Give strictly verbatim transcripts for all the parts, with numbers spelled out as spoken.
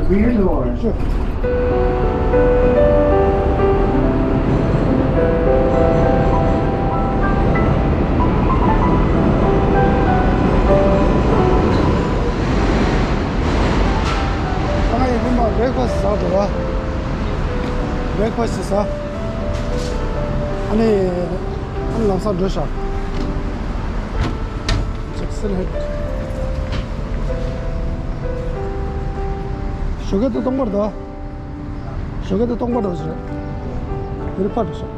Dear Lord. Sure. ང་ཡི་རིམ་པ་བྷེ་རེག་ཕ་སི་ཟ་འགྲོ་བ། བྷེ་རེག་ཕ་སི་ཟ། ཨ་ནི། ཨ་ནི་ལམ་སང་འགྲོ་ཤག་ཇེག་སན་ཧེད། ཞོགས་ཀས་ཏོག་ཏོག་འགྲོ་ད། ཞོགས་ཀས་ཏོག་ཏོག་འགྲོ་ཞིག་རེད། དེ་རིང་ཕར་འགྲོ་ཤག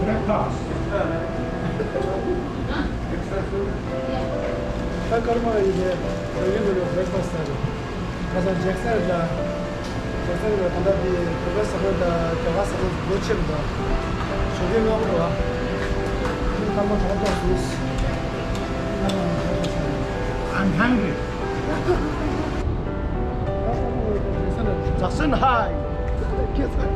Breakfast. Breakfast. ད་སྐར་མ་ཡིན་ཏེ། བོད་ཡིག་ནང་བྷེ་རེག་ཕ་སི་ཟེར། ཁ་སང་ཇེག་སན་ལ། ཇེག་སན་ལ་ད་ལྟ་དེ་བོད་པ་ས་ཁང་དང་རྒྱ་གར་ས་ཁང་སྒོ་ཕྱེ་འདུག་ཞོགས་ཀས་སྔ་པོ་རེད་བ། ཁ་མ་གྲོགས་པོ་ཟུག I'm hungry. ཇེག་སན་ཧའི། ཇེག་སན།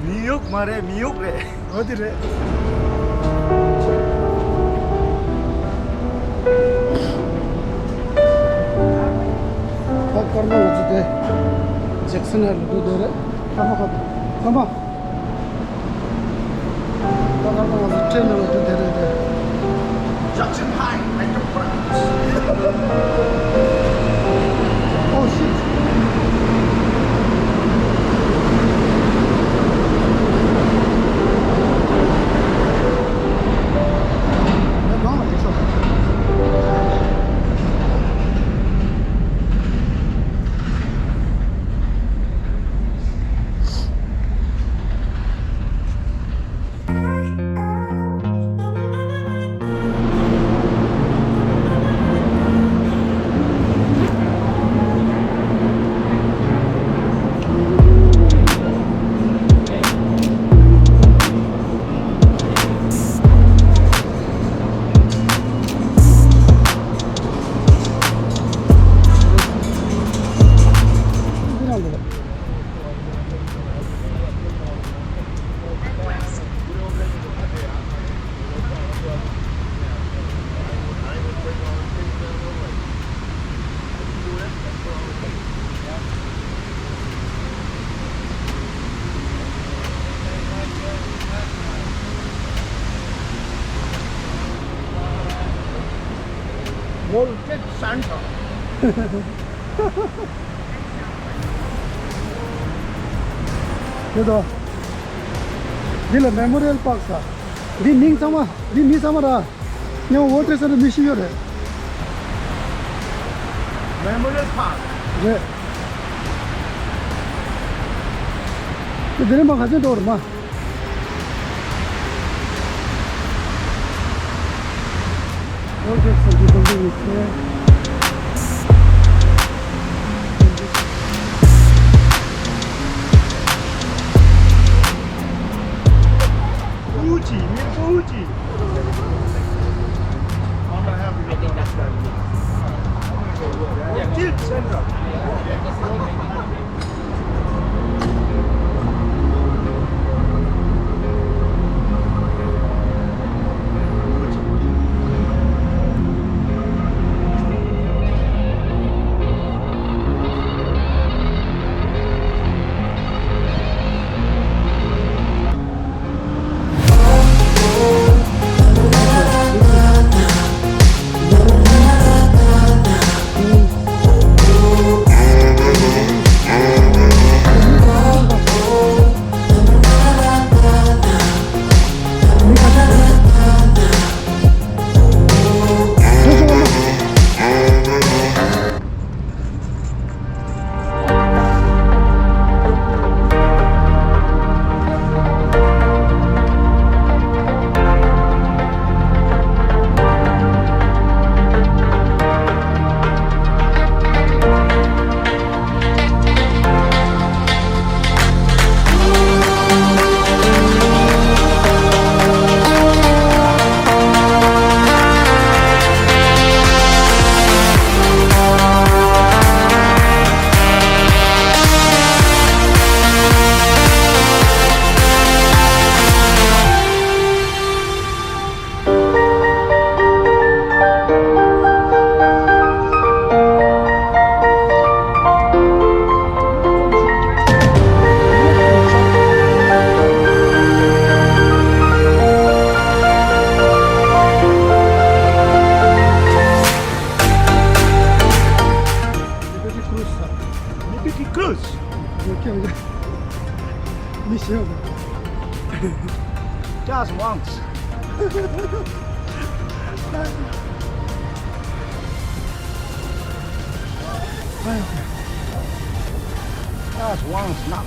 མི་གཡོག་མ་རེད། མི་གཡོག་རེད། འོ་དེ་རེད། ད་སྐར་མ་ང་ཚོ་དེ་ཇེག་སན་ཧའི་ལ་འགྲོ་འདོད་རེད། སྐར་མ་ཁ་སྐར་མ། ད་ལྟ་ང་ཚོ་ཊེན་ནང་ལ་འགྲོ་དེ་རེད་དེ། Junction High, Metro Branch. Oh shit. World Trade Center. དེ་དང་། འདི་ལ་མེ་མོ་རི་ཡལ་པཱརྐ་ཟེར། འདི་མིང་ཚང་མ། འདི་མི་ཚང་མ་ར། ཉམས་ཝོ་ཊར་སེན་ཊར་མི་ཤི་ཡོད་རེད། Memorial Park. རེད། དེ་དེ་རིང་མ་ག་ཚོད་འགྲོ་རེད་མ། World Trade Center building is here. Fuji, Fuji. Just once. Just once, not.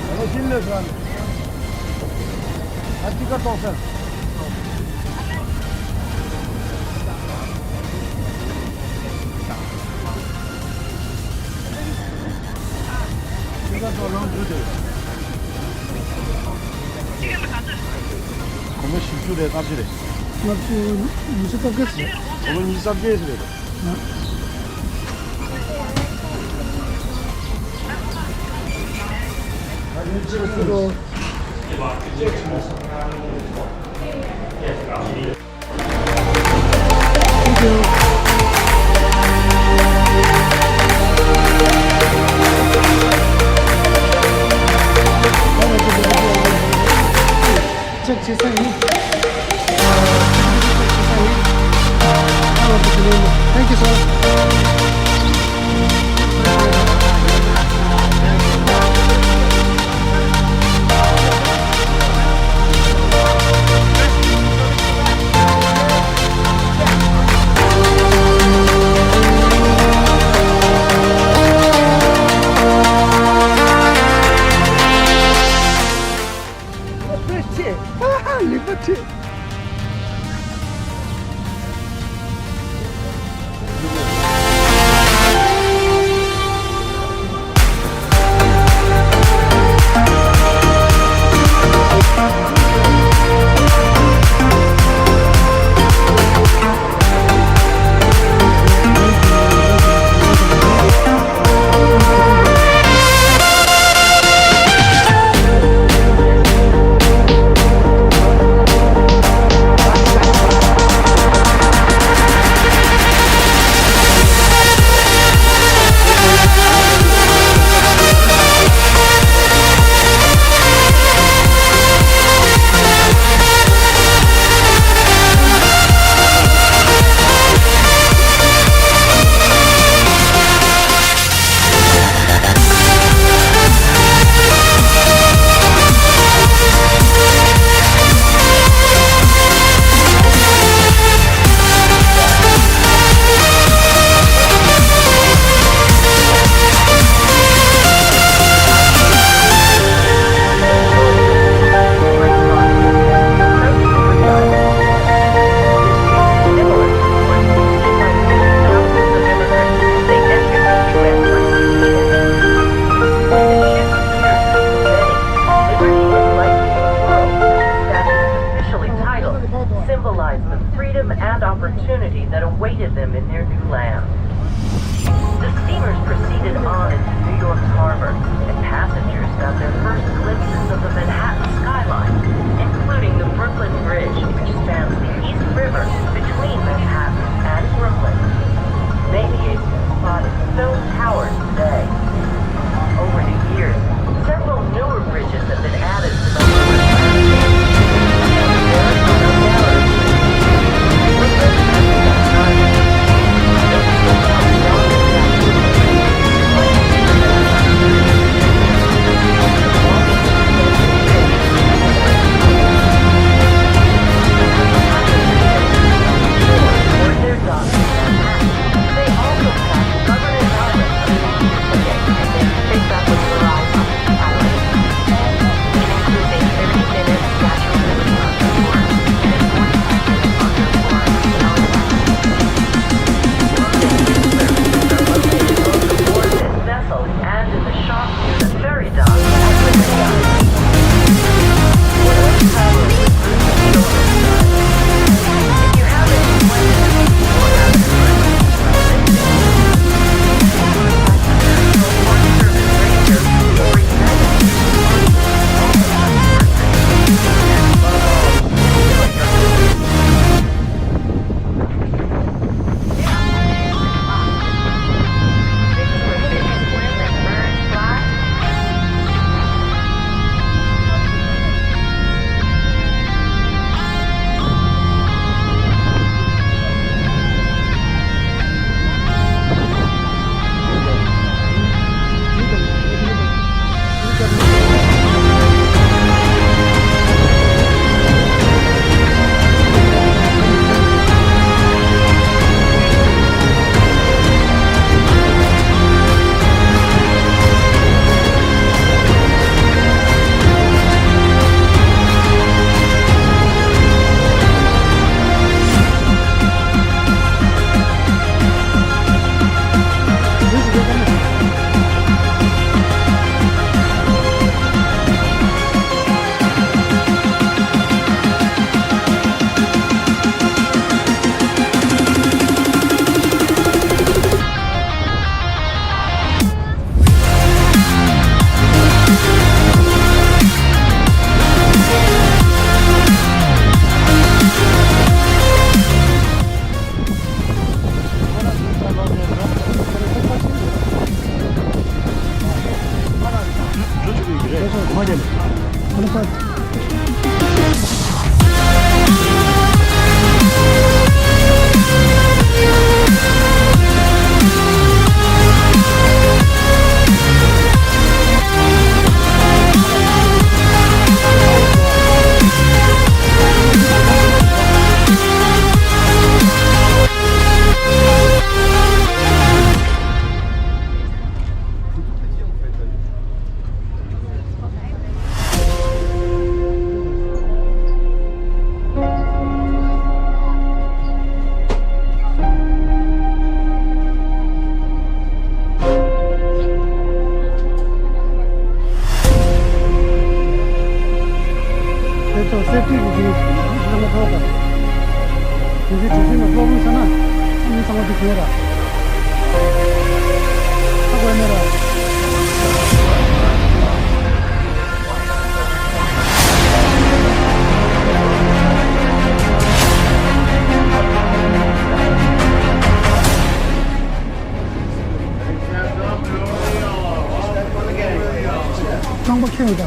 Hello, Jim, this one. I think I talk, sir. སྒོར་མོ་བཞི་བཅུ་རེད། ལྔ་བཅུ་རེད། ལྔ་བཅུ་ཉི་ཤུ་རྩ་བརྒྱད་ཟེར། སྒོར་མོ་ཉི་ཤུ་རྩ་བརྒྱད་ཟེར། Check བྱེད་ས་ཡིན། Thank you, sir. ལེགས་པ་ཆེ། What about དེ་ཚོ་སེ་ཕི་ཊི་གི་ལམ་ཁ་དང་། དེ་ཚོའི་གྲུ་གཟིངས་ལ་ཀློག་རུང་ས་ན་མི་ཚང་མ་དེ་གོན་ར། ཧ་གོ་ནི་ར། རྐང་པ་ཁེངས་ད།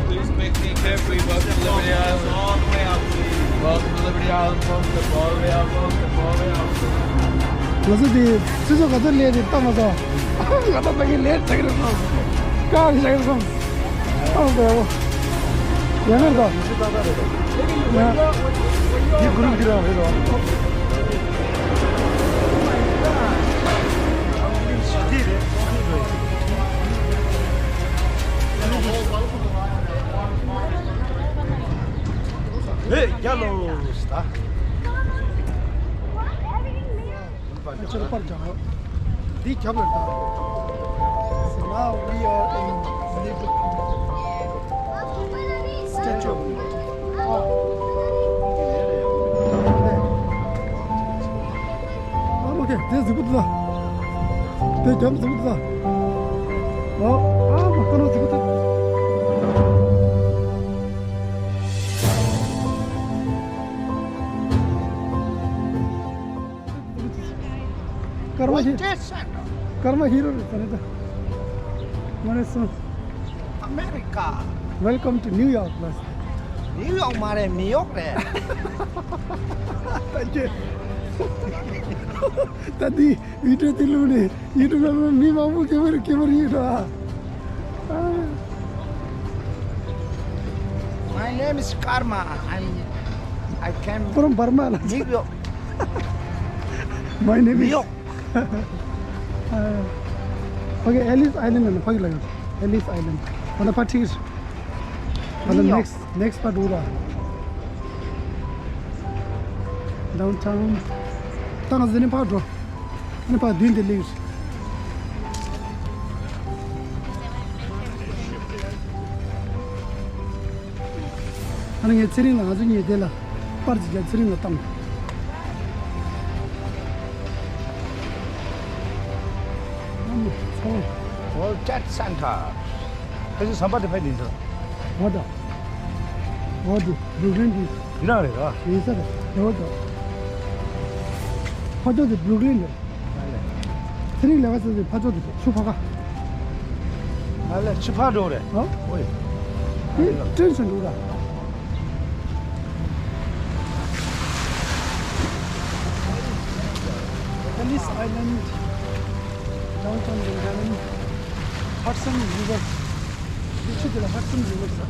Please make me carefree. Welcome to Liberty Island. Welcome to Liberty Island. Welcome to Liberty Island. ང་ཚོ་དེ་ཚེ་སྲོག་ག་ཚོད་ལས་རེད་ལྟ་མ་སོང་། ང་ཚོ་ད་གིན་ལས་བྱ་གི་རེད་སོང་། དཀའ་ལས་བྱ་གི་རེད་སོང་། ཨ་འདྲ་བོ། ཡང་མེད་དོ། ཡང་། འདི་གུ་རུ་འདི་རང་རེད་དོ། འདི་རེད། ཨེ་རྒྱ་ལོ་ད། ཅོར་པར་ཇང་། འདི་རྒྱབ་ལ་ད། So now we are in Liberty Statue of Liberty. ཨ་མ་ཁེ་དེ་གཟིགས་པོ་འདུག་ད། དེ་རྒྱབ་གཟིགས་པོ་འདུག་ད། ཨ་ཨ་མ་ཁ་ནོ་གཟིགས་པོ་འདུག་ཀརྨ་ཧི། ཀརྨ་ཧི་རོ་རེད་ཟེར་ནས་ད། མ་རེད་སོང་། America. Welcome to New York ལ། ནིའུ་ཡོག་མ་རེད། མི་ཡོག་རེད། ད་ཀྱེ། ད་འདི་བི་ཌིའོ་དེ་བླུགས་ནས་ཡུ་ཊུབ་ལ་མི་མང་པོ་སྐྱེ་བར་སྐྱེ་བར་ཡིན་ར། My name is Karma. I'm, I came From Burma. New York. My name is New York. Okay, Ellis Island and Pagi Lagan. Ellis Island. On the parties. On the next, next part, Ura. Downtown. Tanga zini part, bro. Ani part, doing the leaves. ཨ་ནི་ངས་ཚེ་རིང་ལ་ང་ཚོ་གཉིས་དེ་ལ་པར་ཅིག་རྒྱབ། ཚེ་རིང་ལ་བཏང་། ཨ་མ་ཚ་བ། World Trade Center. ཁ་ཅིག་ཟམ་པ་དེ་ཕེབས་ནས་འདུག་འོ་ད། འོ་དེ་བུ་རུག་ལིན་དེ། འདི་རང་རེད་ར། ཡིན་ས་རེད། འོ་ད། ཕ་ཚོ་དེ་བུ་རུག་ལིན་རེད། ཚེ་རིང་ལས་ཀ་བྱེད་དུས་ཕར་ཕྱོགས་དེ་ཆུ་ཕར་ཁ། ཨ་ལས་ཆུ་ཕར་འགྲོ་རེད། ཨ། ཨོའི། དེ་ཊེན་ཤན་འགྲོ་ར། Ellis Island, downtown Manhattan, Hudson River. This is the Hudson River.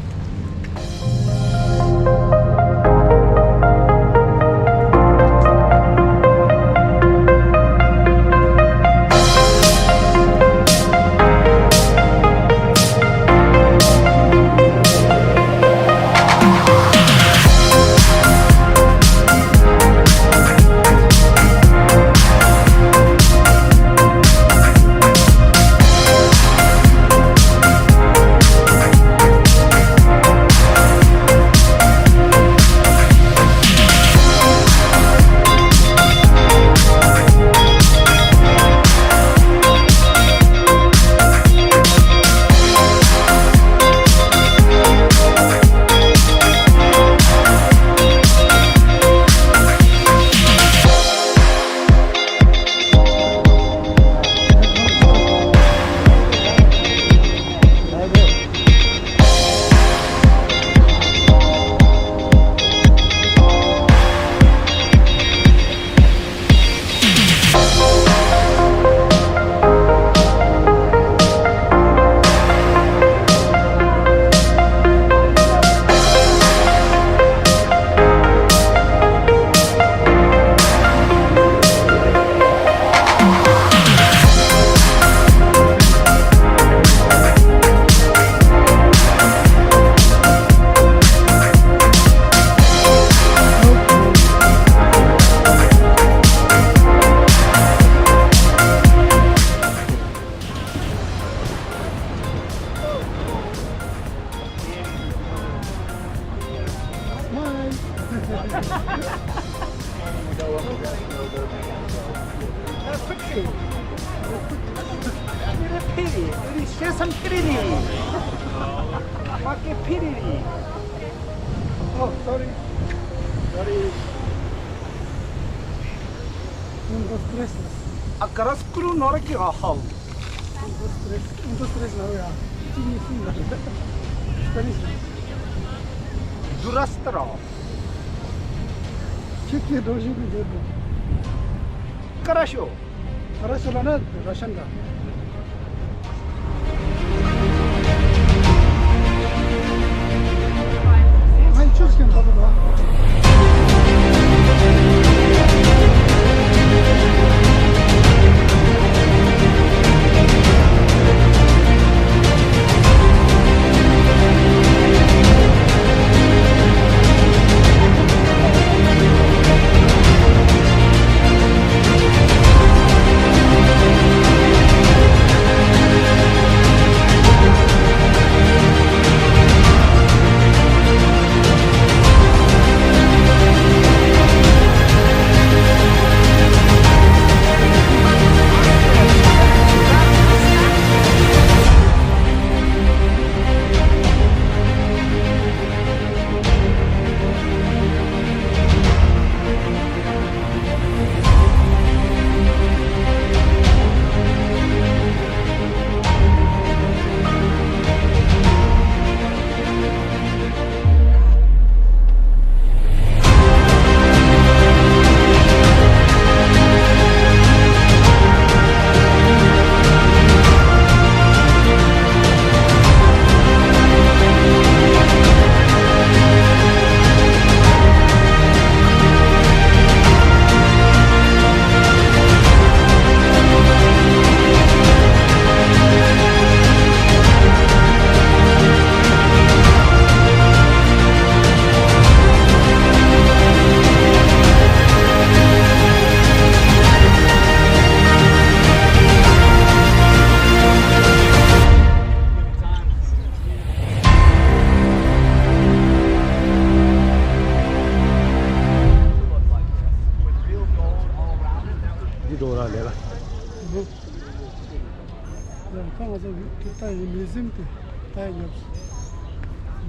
Piri, piri, piri, shesam piriri. Make piriri. Oh, sorry. Sorry. Un, dos, tres. Akaras kuru noraki ahal. Un, dos, tres. Un, dos, tres, la wea. Chini sin la. Spanish. Durastro. Чеки должен быть. Хорошо. Хорошо, она Russian, да. Ай, чё с кем, да, да, да. འདི་འགྲོ་ར་ལས་ལ། ཁ་ང་ཚོ་ད་ཡིན་མི་ཟིན་ཏེ་ད་ཡོད་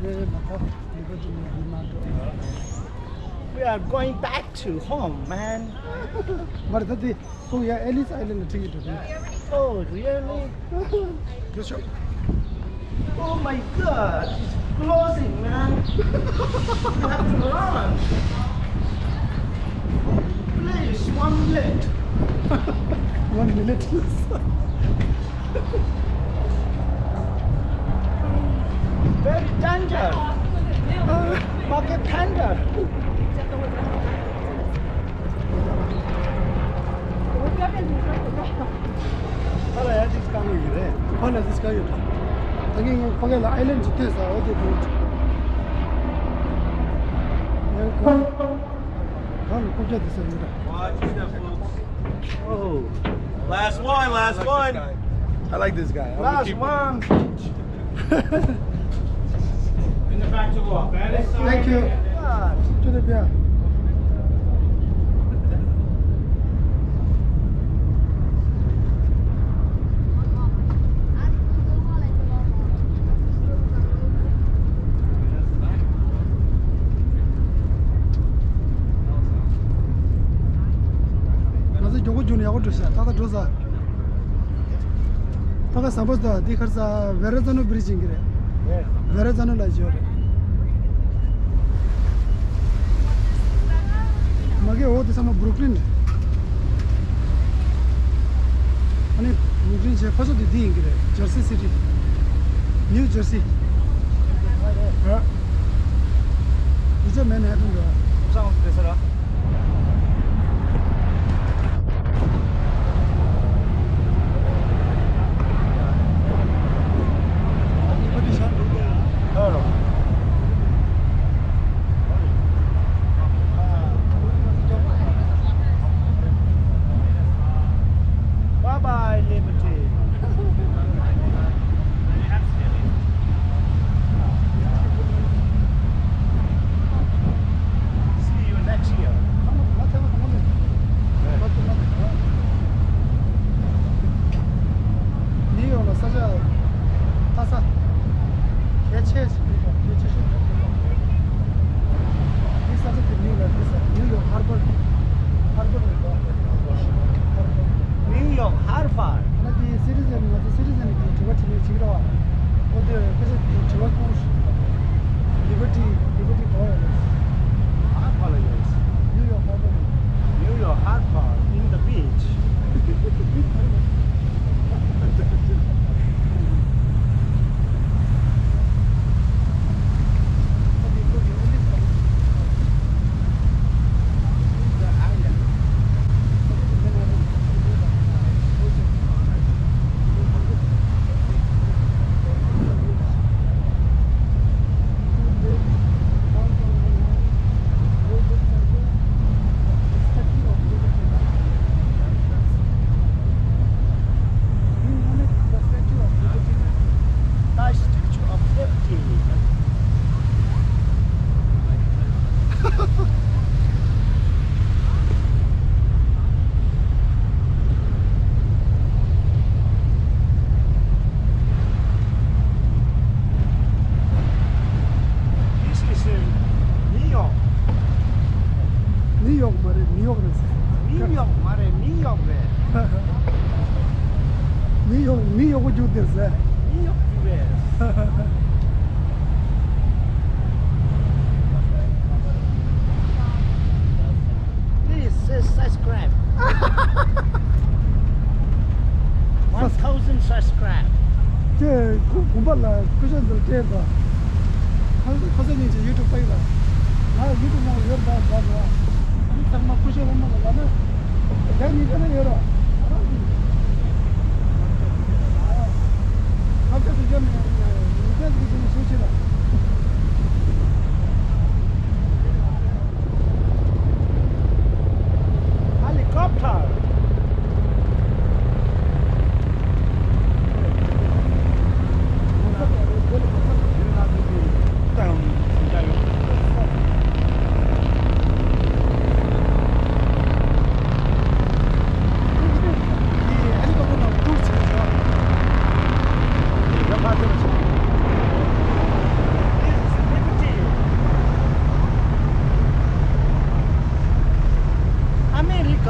ལས་མ་ཐག་ལས་ཀ་དུ་མི་མ་འགྲོ། We are going back to home, man. མར་ད་དེ། Oh yeah, Ellis Island ལ་ཁྲིད་ཀྱི་འདུག Oh, really? Yes, sir. Oh my God, it's closing, man. We have to run. Please, one minute. One minute. Very danger. Market tender. ཕར་ལ་ཡར་ཅིག་བཀག་ཡོད་ཀྱི་རེད། ཕར་ལ་ཅིག་བཀག་ཡོད་ད། ད་གིན་ངས་ཕ་གི་ལ་ཨའི་ལན་ཅིག་ཐོས་ས་འོ་དེ་དུས། ཡང་ཁོ། ད་ལ་རྐུབ་བཀྱག་དེ་ས་ཡོད་ད། Oh. Last one, last one. I like this guy. Last one. Thank you. ཅོ་དེ་བྱ། ང་ཚོ་མགྱོགས་པོ་རྒྱུགས་ནས་ཡག་པོ་འགྲོ་ཤག་ཏག་ཏག་འགྲོ་ས། ཕ་ག་བཟང་པོ་ད་འདི་ཁར་ས་ཝེ་ར་ཛ་ནོ་བྷི་རིཇ་ཡིན་གྱི་རེད། ཝེ་ར་ཛ་ནོ་ལ་བརྗོད་རེད། མ་གི་འོ་དེ་ཚང་མ་བྷུ་རུག་ལིན་རེད། ཨ་ནི་བྷུ་རུག་ལིན་བྱས་ཕ་ཚོ་དེ་འདི་ཡིན་གྱི་རེད། ཇར་སི་སི་ཊི། ནིའུ་ཇར་སི། ཨ། འདི་ཚོ་མན་ཧ་ཊན་རེད། Bye bye, Liberty. See you next མི་གཡོག་མ་རེད། མི་གཡོག་རེད་ཟེར། མི་གཡོག་མ་རེད། མི་གཡོག་རེད། མི་གཡོག་མི་གཡོག་པོ་རྒྱུགས་བསྡད་ཟེར། མི་གཡོག་རྒྱུགས་རེད། Please subscribe. One thousand subscribe. ཁྱེད་ཁུ་དགོན་པ་ལ་སྐུ་ཞབས་འདིར་སྤྲད་དང་། ཁ་ཁ་སང་ཉིན་གྱི་ཡུ་ཊུབ་ཕ་ཡི་ལ། ང་ཡུ་ཊུབ་ནང་ཡོད་པ་འདྲ་འདྲ། མི་ཚང་མ་སྐུ་ཞབས་སློབ་མ་ལ་ལབ་ན། ཡང་ཉིན་ཁ་ན་ཡོད་ར། ང་ཚོ་དུས་རྒྱབ་ནས་ཉིན་ཁ་ཟིག་གི་ནས་ཞུ་ཆེ་ལ། Helicopter. ཨ་མེ་རི་ཀ།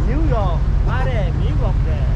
ནིའུ་ཡོག་མ་རེད། མི་གཡོག་རེད།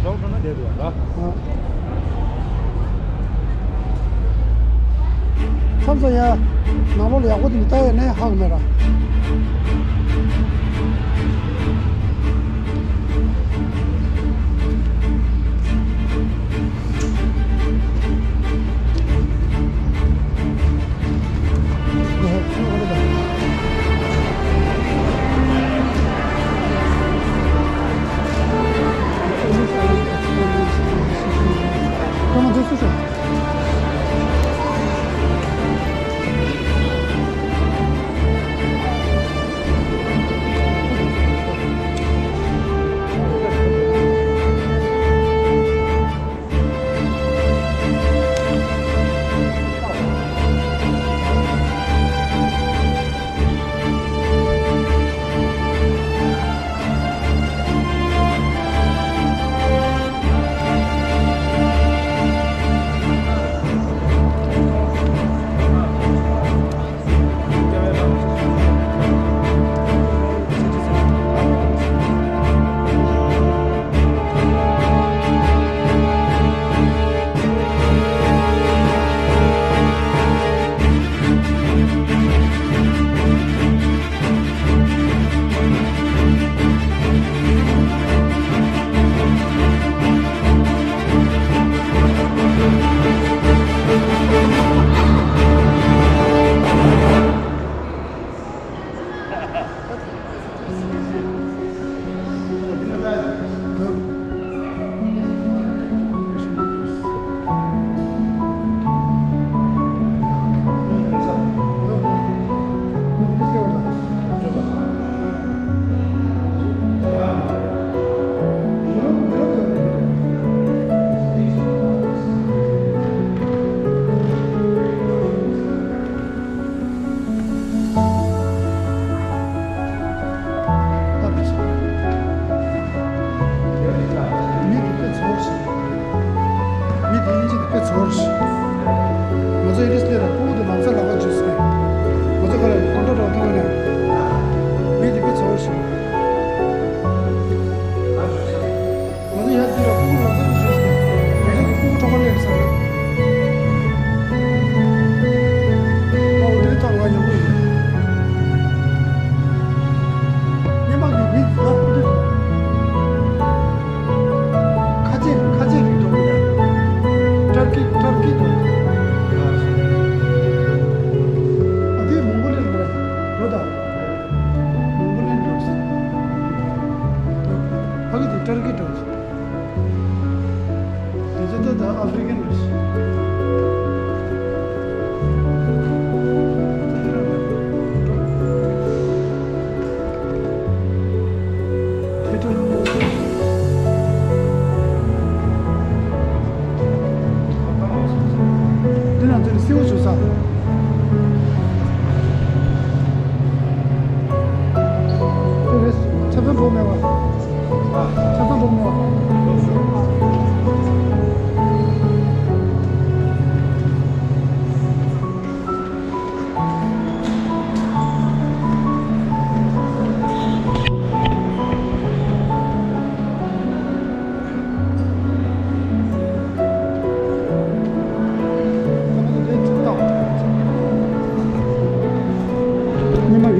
ལོག་འགྲོ་ན་བསྡད་འདུག་ཨ། མཚམས་སུ་ཡ། ནང་ལོགས་ལ་ཡག་པོ་དེ་འདྲ་ལྟ་ཡ་ནས་ཧ་གོ་མེད་ར།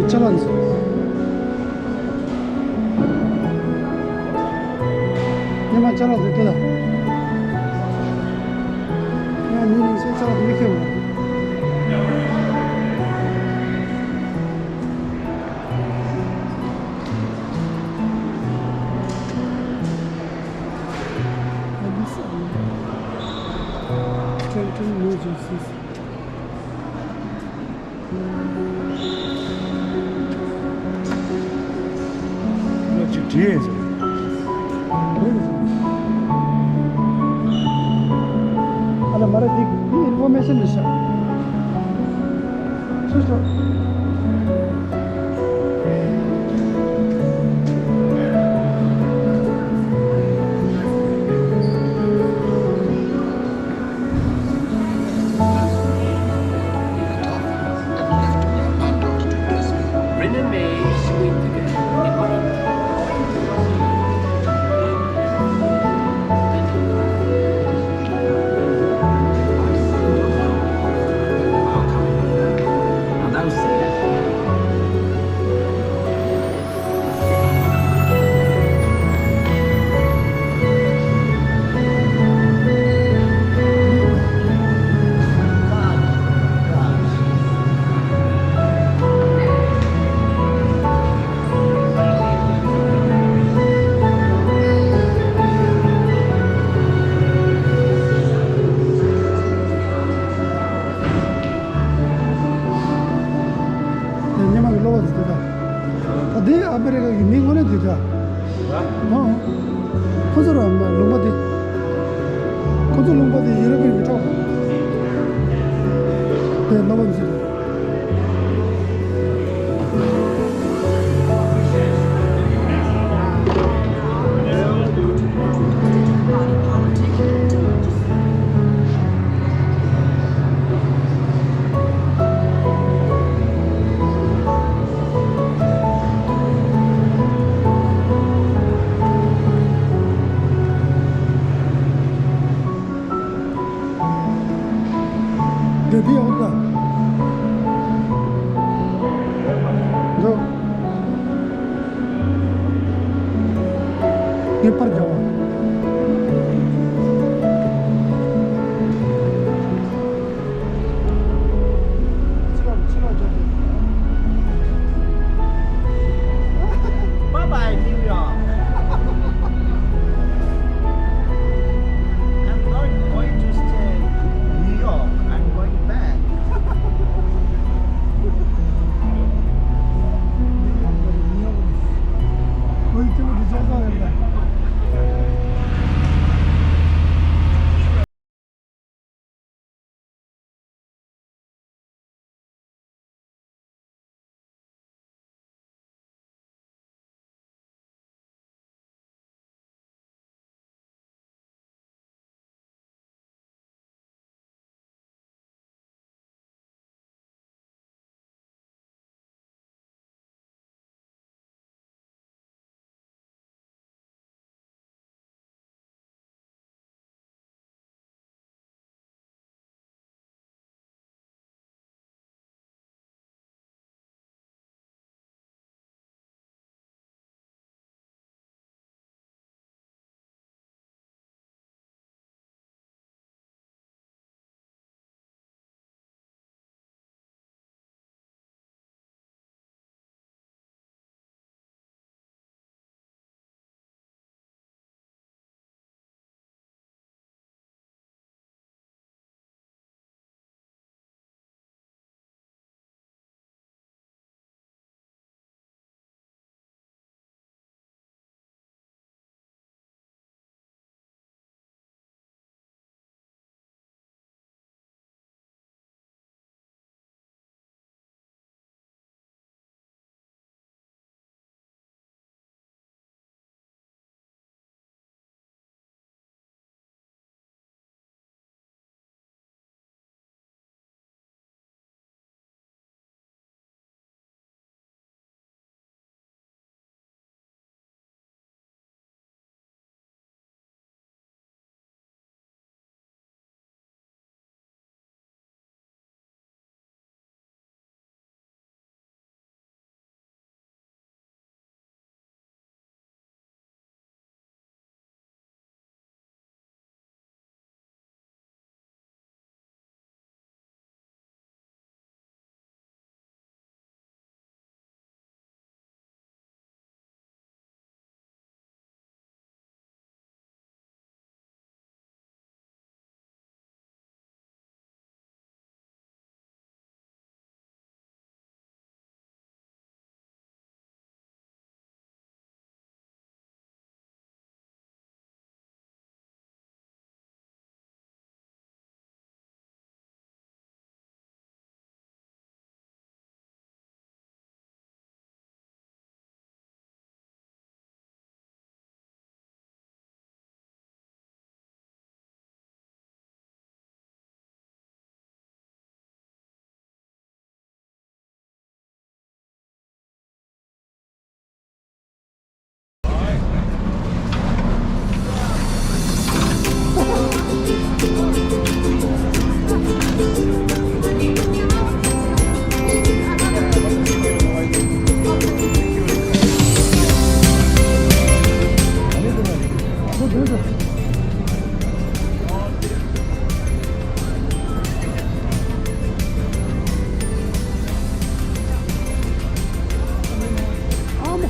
ཅ་ལག་འཛིན། ཉི་མ་ཅ་ལག་འཛིན་དེ་ལ། ང་ཉིན་ནིང་སེ་ཅ་ལག་འཛིན་ཁྱེར་འོང་། Trenton, New Jersey. ཅིག་བྲིས་ཡིན་ཟེར། ཨ་ལ་མ་ར་འདི་འདི་ཨིན་ཕོར་མེ་ཤན་རེད་ཤག་སོ་སོ། ཉི་མ་གི་གློ་བ་དེ་དེ་དང་། ད་དེ་ཨ་མེ་རི་ཀ་གི་མི་དངོས་གནས་དེ་དང་། ཨོ། ཁོ་ཚོ་ར་མ་ལུང་པ་དེ། ཁོ་ཚོ་ལུང་པ་དེ་ཡུ་རོབ་པའི་གི་ཐོག་དེ་གློ་བ་འཛིན། འདི་འདི་ཡོང་ད། འདུག་ངེས་པར་རྒྱལ་བ། Bye bye, New York. I'm not going to stay New York. I'm going back. New York, New York.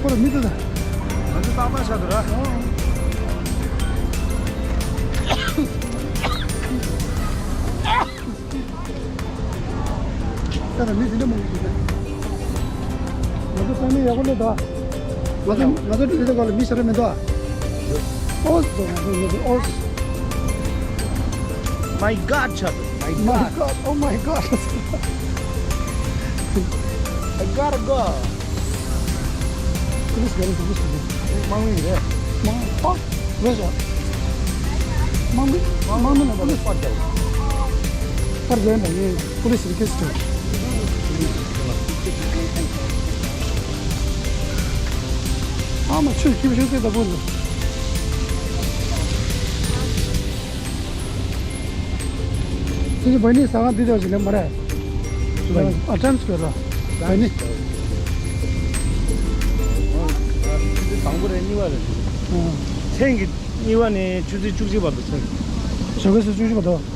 ཁོ་ལ་མི་འདུག་ད། ང་ཚོ་ཏག་ཏག་ཤག་འདུག་ར། ད་ལྟ་མི་དེ་འདྲ་མང་པོ་འདུག་ད། ང་ཚོ་ས་གནས་ཡག་པོ་སླེབས་འདུག་ང་ཚོ་ང་ཚོ་འགྲུལ་བཞུད་སྒང་ལ་མི་ཞེ་དྲག་མི་འདུག་ཨོ་ཙི་ང་ཚོ་ང་ཚོ་ཨོ་ཙི། My God, Chad. My My God. God. Oh my God. I gotta go. Police getting police today. དམག་མི་རེད། དམག་མི། ཨོ། Where's that? དམག་མི། དམག་མི་ན་police པར་རྒྱག་པར་རྒྱག་ན་ཡིན། Police request to. ཨ་མ་ཆུ་ཁྱིམ་ཤོད་ཚེ་ད་བོ་ནི། དེ་ནི་བ་ནི་ས་ག་འདི་དག་ཞིག་ལས་མ་རེད། ཨ་ཊན་སྐོར་ར། བ་ནི། དང་པོ་རེད། གཉིས་པ་རེད། ཨ། མཚན་གྱི་གཉིས་པ་ནས་ཆུ་ཚོད་བཅུ་གཅིག་བར་དུ་མཚན། ཞོགས་ཀས་ཆུ་ཚོད་བཅུ་གཅིག་བར་དུ།